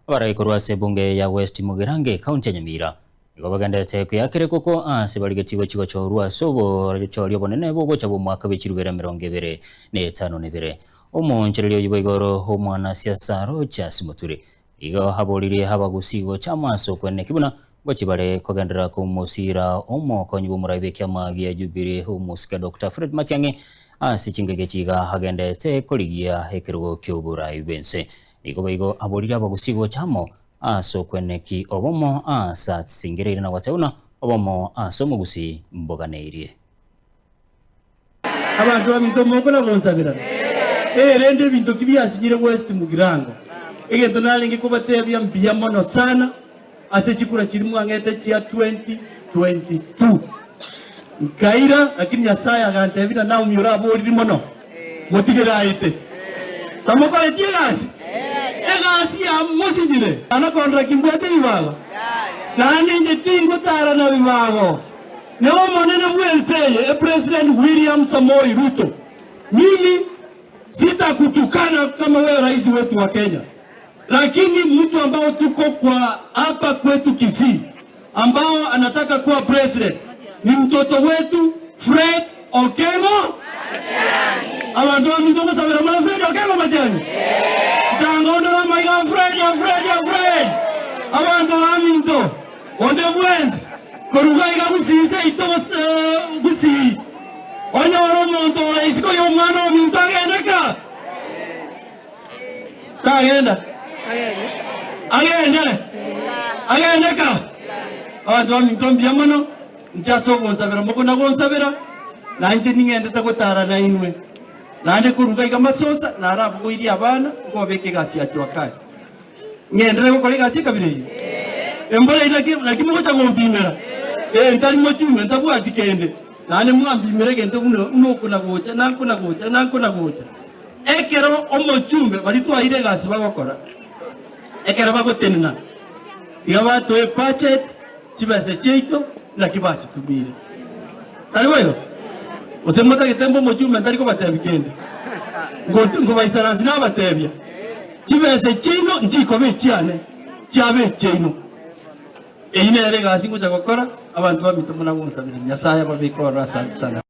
Abarai korwa ase ebunge ya West Mugirango ekaunti ya Nyamira nigo bagenderete koyakera ekoko ase barigetie gochia gochorwa ase obochori obonene bogocha bw'omwaka bwe chirubera 25. Omoonchoreria oyio boigo omwanasiasa Rodgers Muturi Igo aboririe abagusii gocha amo ase okweneki buna ngochia bare kogenderera komosiira omokonyi bw'omorai bw'ekiama gia Jubilee omosike Doctor Fred Matiang'i ase chingaki echi iga agenderete korigia ekerogo ki'oborai bw'ense. Nigo boigo aboririe abagusii gocha amo ase okweneki obomo ase asingereire na goteba buna obomo ase omogusii mboganeirie. Abanto baminto mokona gonsabera, ee, rende ebinto ki biasinyire West Mugirango? Egento narenge kobatebia mbuya mono sana ase chikura chiria mwang'ete chia 2022. Nkaira, lakini Nyasaye agantebia na Naomi oraboriri mono, motigere aete. Tamokoreti egasi? Egasi yamosinyire. Nana kondora kimbwate ebibago, naende inche tingotara na bibago. Ne omonene bw'ense eye, President William Samoei Ruto, mimi sitakutukana kama wewe rais wetu wa Kenya, lakini mtu ambao tuko kwa hapa kwetu Kisii ambao anataka kuwa president ni mtoto wetu Fred Okengo. Abanto baminto ngosabera more Fred Okengo Matiang'i? Ntanga ondore amaiga a Fred, a Fred, a Fred. Abanto baminto. Onde bwensi korwa aiga gusii seito gose gusii, onyore omonto ore isiko y'omwana ominto agende ka? Tagenda? Agende? Agende ka? Abanto baminto mbuya mono, inche ase ogonsabera mokona gonsabera, na inche ning'endete gotara nainwe. Naende korwa iga masosa narabogoirie abana, nkobabeka egasi ya Jua Kali. Ng'enderere gokora egasi ekabira eyio? Embura eyio naki, naki mogocha gompimera? Ee, ntari mochumbe, ntabwati kende, naende mwampimera egento buna, buna okona-gocha, na nkona-gocha, na nkona-gocha. Ekero omochumbe baria twaeire egasi bagokora, ekero bagotenena, tiga batoe ebudget, chibesa chiaito, naki bachitumire. Tari boigo? Gose motagete mbe omochumbe ntari kobatebia kende? Ngot- Nkobaisaransi nabatebia. Chibesa chiaino nchikoba echiane, chiabe echiaino. Eyio nere egasi ngocha gokora, abanto baminto buna gonsabera. Nyasae ababeke ororo. Asante sana.